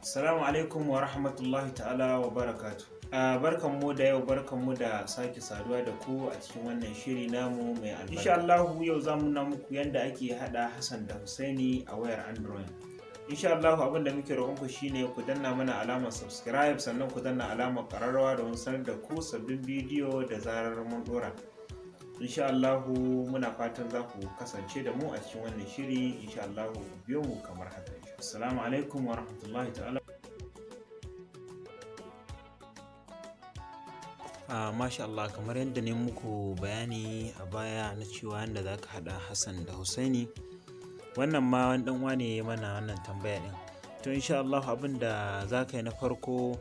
Assalamu alaikum wa rahmatullahi ta'ala wa barakatu. Barkanmu da yau, barkanmu da sake saduwa da ku a cikin wannan shiri namu mai albarka. Insha Allahu yau za mu nuna muku yadda ake haɗa Hassan da Husaini a wayar Android. Insha Allahu abin da muke roƙon ku shine ku danna mana alamar subscribe, sannan ku danna alamar ƙararrawa domin sanar da ku sabbin bidiyo da zarar mun ɗora. Insha Allahu muna fatan za ku kasance da mu a cikin wannan shiri. Insha Allahu ku biyo mu kamar haka. Assalamu alaikum wa rahmatullahi ta'ala. Masha Allah, kamar yadda ne muku bayani a baya na cewa yadda za ka haɗa Hassan da Husaini, wannan ma wani ɗan uwa ne ya mana wannan tambaya ɗin. To insha Allah abin da za ka yi na farko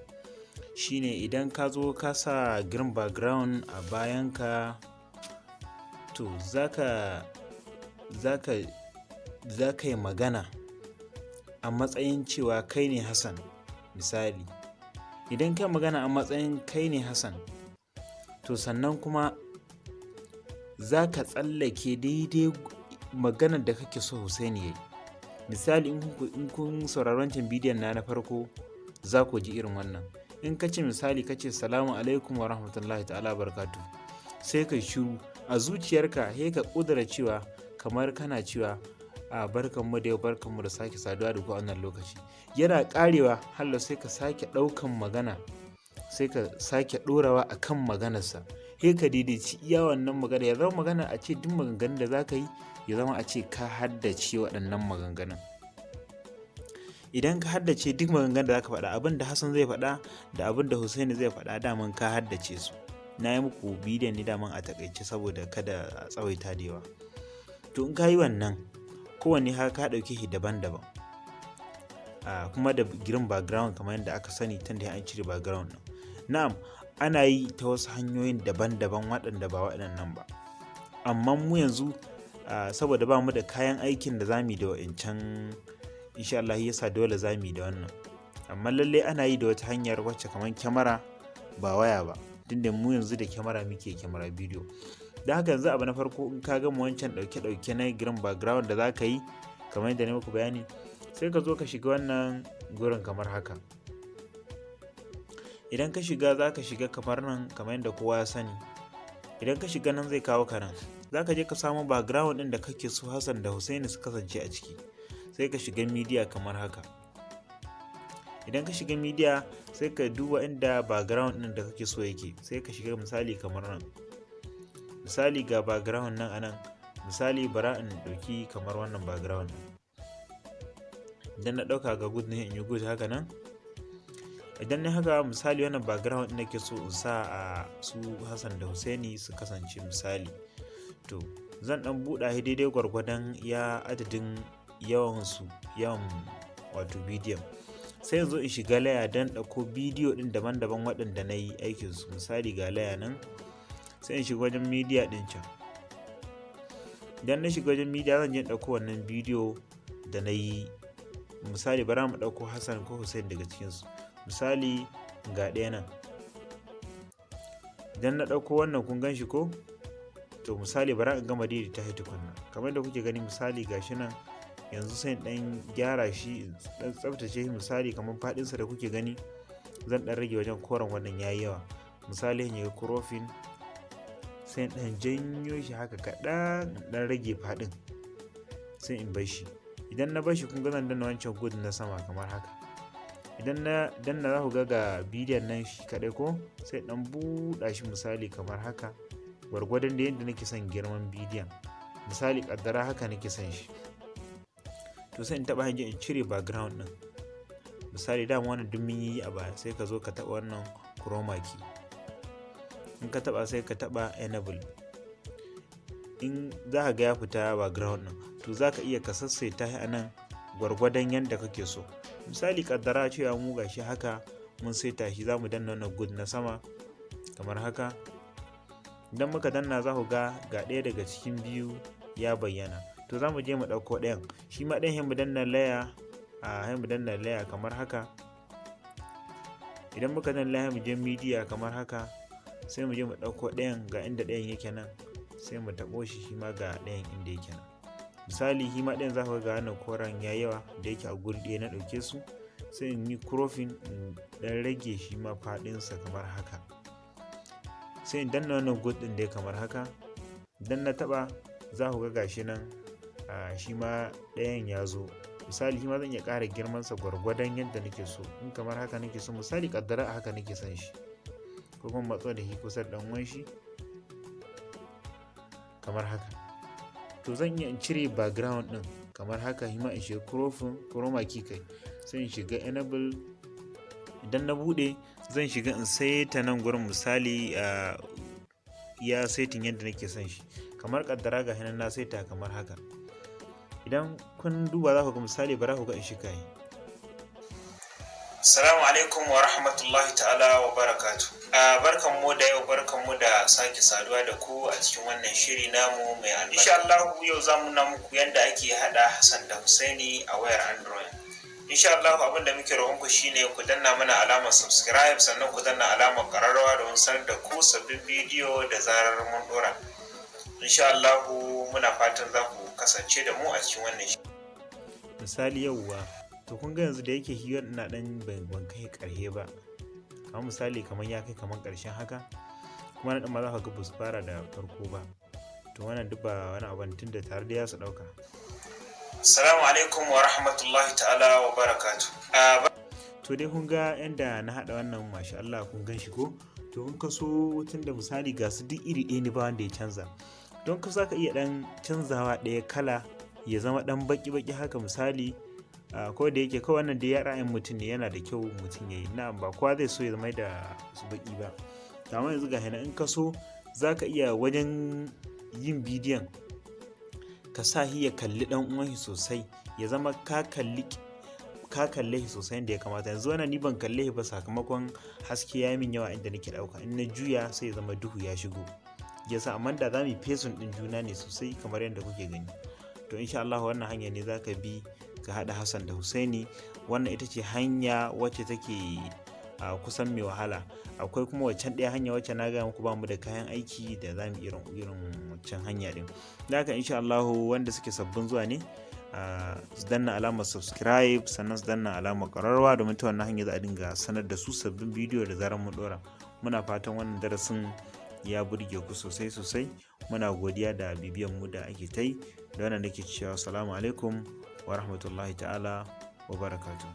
shine idan ka zo ka sa green background a bayanka, to za ka yi magana a matsayin cewa kai ne Hassan. Misali, idan kai magana a matsayin kai ne Hassan, to sannan kuma za ka tsallake daidai maganar da kake so Husaini ya yi. Misali, in kun saurari wancan bidiyon na farko, za ku ji irin wannan. In ka ce, misali, ka ce "Salamu alaikum wa rahmatullahi ta'ala barakatu", sai ka shiru. A zuciyarka sai ka ƙudura cewa kamar kana cewa a "Barkanmu da yau, barkanmu da sake saduwa da ku a wannan lokaci". Yana ƙarewa hallo sai ka sake ɗaukan magana, sai ka sake ɗorawa a kan maganarsa, sai ka daidaici iya wannan magana. Ya zama magana a ce duk maganganun da za ka yi, ya zama a ce ka haddace waɗannan maganganun. Idan ka haddace duk maganganun da za ka faɗa, abin da Hassan zai faɗa da abin da Hussaini zai faɗa, daman ka haddace su. Na yi muku bidiyon ne daman a taƙaice saboda kada a tsawaita da yawa. To in ka yi wannan, kowanne haka ka ɗauke shi daban-daban, kuma da green background kamar yadda aka sani, tun da an cire background ɗin. Na'am, ana yi ta wasu hanyoyin daban-daban waɗanda ba waɗannan ba, amma mu yanzu saboda ba mu da kayan aikin da za mu yi da wa'incan, insha Allah yasa dole za mu yi da wannan. Amma lallai ana yi da wata hanyar wacce kamar kyamara, ba waya ba, tunda mu yanzu da kyamara muke, kyamara bidiyo. Don haka yanzu abu na farko, in ka gama wancan ɗauke-ɗauke na green background da za ka yi kamar yadda na muku bayani, sai ka zo ka shiga wannan gurin kamar haka. Idan ka shiga, za ka shiga kamar nan, kamar yadda kowa ya sani. Idan ka shiga nan, zai kawo ka nan. Za ka je ka samu background ɗin da kake so Hassan da Hussaini su kasance a ciki. Sai ka shiga media kamar haka. Idan ka shiga media, sai ka duba inda background ɗin da kake so yake, sai ka shiga. Misali kamar nan, misali ga background nan a nan. Misali, bara in ɗauki kamar wannan background ɗin. Idan na ɗauka, ga good ne, in yi good haka nan. Idan na haka, misali wannan background ɗin nake so in sa a su Hassan da Husaini su kasance, misali. To zan ɗan buɗa shi daidai gwargwadon ya adadin yawan su, yawan wato bidiyon. Sai yanzu in shiga layer don ɗauko bidiyo ɗin daban-daban waɗanda na yi aikin su. Misali ga layer nan, sai in shiga wajen media ɗin can. Idan na shiga wajen media, zan je in ɗauko wannan bidiyo da na yi. Misali, bara mu ɗauko Hassan ko Hussein daga cikinsu. Misali ga ɗaya nan. Idan na ɗauko wannan, kun gan shi ko? To misali, bara in gama daidaita shi tukunna. Kamar da kuke gani, misali ga shi nan. Yanzu sai in ɗan gyara shi, ɗan tsaftace shi. Misali kamar faɗinsa da kuke gani, zan ɗan rage wajen koren, wannan yayi yawa. Misali in yi cropping, sai in ɗan janyo shi haka kaɗan, in ɗan rage faɗin, sai in bar shi. Idan na bar shi, kun ga zan danna wancan good na sama kamar haka. Idan na danna, za ku ga ga bidiyon nan shi kaɗai ko? Sai ɗan buɗa shi, misali kamar haka, gwargwadon da yadda nake son girman bidiyon. Misali ƙaddara haka nake son shi. To sai in taɓa hanyar in cire background ɗin. Misali, dama wannan duk mun yi a baya. Sai ka zo ka taɓa wannan chroma key. In ka taɓa, sai ka taɓa enable. In za ka ga ya fita background ɗin. To za ka iya ka sassaita shi a nan gwargwadon yadda kake so. Misali, kaddara cewa mu gashi haka mun saita shi, za mu danna wannan good na sama kamar haka. Idan muka danna, za ku ga ga ɗaya daga cikin biyu ya bayyana. To za mu je mu ɗauko ɗayan shi ma ɗayan, mu danna layer, a mu danna layer kamar haka. Idan muka danna layer, mu je media kamar haka, sai mu je mu ɗauko ɗayan. Ga inda ɗayan yake nan, sai mu taɓo shi. Shi ma ga ɗayan inda yake nan. Misali shi ma ɗayan za ku ga wannan koren ya yawa, da yake a guri ɗaya na ɗauke su. Sai in yi cropping, in ɗan rage shi ma faɗinsa kamar haka. Sai in danna wannan good ɗin dai kamar haka. Idan na taɓa, za ku ga gashi nan shi ma ɗayan ya zo. Misali, shi ma zan iya ƙara girmansa gwargwadon yadda nake so. In kamar haka nake so, misali, ƙaddara a haka nake son shi, ko kuma matso da shi kusa da ɗan uwan shi kamar haka. To, zan iya in cire background ɗin kamar haka, shi ma in shiga cropping, chroma key kai, sai in shiga enable. Idan na buɗe, zan shiga in saita nan gurin, misali ya saitin yadda nake son shi. Kamar kaddara ga nan na saita kamar haka. Idan kun duba, za ku ga, misali, bara ku ga in shiga yi. Assalamu alaikum wa rahmatullahi ta'ala wa barakatu. Barkan mu da yau, barkan mu da sake saduwa da ku a cikin wannan shiri namu mai albarka. Insha Allah yau za mu nuna muku yadda ake hada Hassan da Husaini a wayar Android. Insha Allah abin da muke roƙon ku shine ku danna mana alamar subscribe, sannan ku danna alamar ƙararrawa domin sanar da ku sabbin bidiyo da zarar mun dora. Insha Allah muna fatan za ku kasance da mu a cikin wannan shiri. Misali, yauwa, to kun ga yanzu da yake hirar ina dan ban kai ƙarshe ba, kamar misali kamar ya kai kamar ƙarshen haka, kuma na ma za ka ga ba su fara da farko ba. To, wannan duk ba wani abu, tun da tare da ya su ɗauka. Assalamu alaikum wa rahmatullahi ta'ala wa barakatu. To dai, kun ga yanda na haɗa wannan, masha Allah, kun gan shi ko? To, in ka so, tun da misali ga su duk iri ɗaya ne, ba wanda ya canza, don ka za ka iya ɗan canzawa ɗaya kala ya zama ɗan baƙi-baƙi haka, misali. Ko da yake kawai wannan dai ya ra'ayin mutum ne, yana da kyau mutum ya yi. Na'am, ba kowa zai so ya zama da su baƙi ba. Amma yanzu ga in ka so, za ka iya wajen yin bidiyon ka sa shi ya kalli ɗan uwan shi sosai, ya zama ka kalle shi sosai yadda ya kamata. Yanzu wannan ni ban kalle shi ba, sakamakon haske ya min yawa inda nake ɗauka. In na juya, sai ya zama duhu ya shigo yasa. Amma da za mu yi facing ɗin juna ne sosai kamar yadda kuke gani. To, insha Allah wannan hanya ne za ka bi ka haɗa Hassan da Husaini. Wannan ita ce hanya wacce take a kusan mai wahala. Akwai kuma waccan ɗaya hanya wacce na gaya muku, ba mu da kayan aiki da za mu irin waccan hanya ɗin. Da haka, insha Allah, wanda suke sabbin zuwa ne, su danna alamar subscribe, sannan su danna alamar ƙararrawa, domin ta wannan hanya za a dinga sanar da su sabbin bidiyo da zarar mun ɗora. Muna fatan wannan darasin ya burge ku sosai sosai. Muna godiya da bibiyan mu da ake ta yi. Da wannan nake cewa, assalamu alaikum wa rahmatullahi ta'ala wa barakatuh.